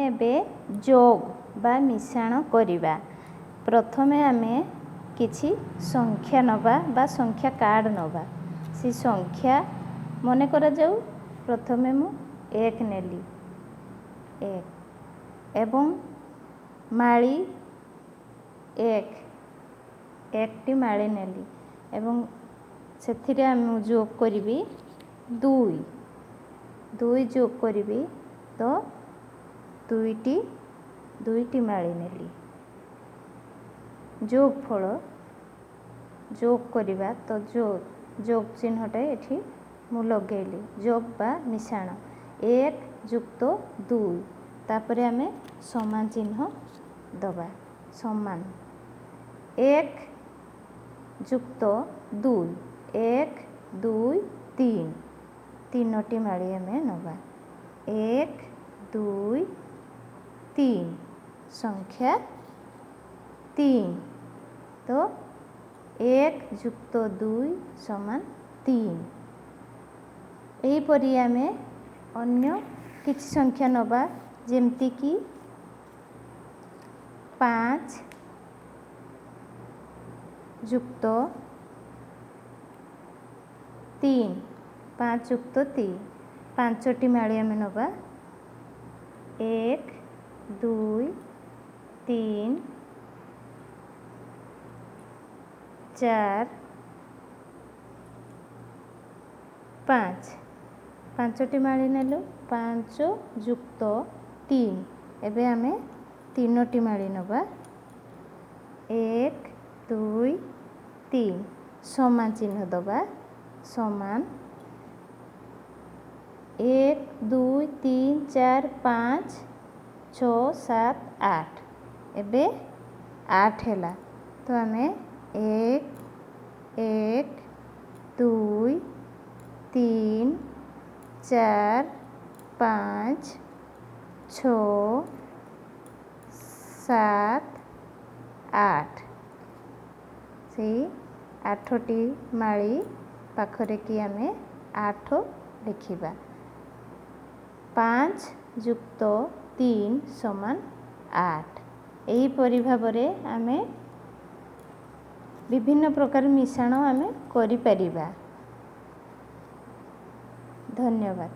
ଏବେ ଯୋଗ ବା ମିଶାଣ କରିବା। ପ୍ରଥମେ ଆମେ କିଛି ସଂଖ୍ୟା ନେବା ବା ସଂଖ୍ୟା କାର୍ଡ଼ ନେବା। ସେ ସଂଖ୍ୟା ମନେ କରାଯାଉ ପ୍ରଥମେ ମୁଁ 1 ନେଲି, 1 ଏବଂ ମାଳି 1, 1ଟି ମାଳି ନେଲି ଏବଂ ସେଥିରେ ମୁଁ ଯୋଗ କରିବି 2, 2 ଯୋଗ କରିବି ତ 2ଟି ମାଳି ନେଲି। ଯୋଗଫଳ ଯୋଗ କରିବା ତ ଯୋଗ ଚିହ୍ନଟା ଏଠି ମୁଁ ଲଗେଇଲି, ଯୋଗ ବା ମିଶାଣ 1 ଯୁକ୍ତ 2। ତାପରେ ଆମେ ସମାନ ଚିହ୍ନ ଦେବା, ସମାନ 1 ଯୁକ୍ତ 2, 1 2 3, 3ଟି ମାଳି ଆମେ ନେବା, 1 2 3, ସଂଖ୍ୟା 3। ତ 1 ଯୁକ୍ତ 2 ସମାନ 3। ଏହିପରି ଆମେ ଅନ୍ୟ କିଛି ସଂଖ୍ୟା ନେବା, ଯେମିତିକି 5 ଯୁକ୍ତ 3, 5 ଯୁକ୍ତ 3, 5ଟି ମାଳି ଆମେ ନେବା, 1 2 3 4 5, 5ଟି ମାଳି ନେଲୁ, 5 ଯୁକ୍ତ 3। ଏବେ ଆମେ 3ଟି ମାଳି ନେବା, 1 2 3, ସମାନ ଚିହ୍ନ ଦେବା, ସମାନ 1 2 3 4 5 6 7 8। ଏବେ 8 ହେଲା ତ ଆମେ 1 1 2 3 4 5 6 7 8, ସେଇ 8ଟି ମାଳି ପାଖରେ କି ଆମେ 8 ଲେଖିବା। 5 ଯୁକ୍ତ 3 ସମାନ 8। ଏହିପରି ଭାବରେ ଆମେ ବିଭିନ୍ନ ପ୍ରକାର ମିଶାଣ ଆମେ କରିପାରିବା। ଧନ୍ୟବାଦ।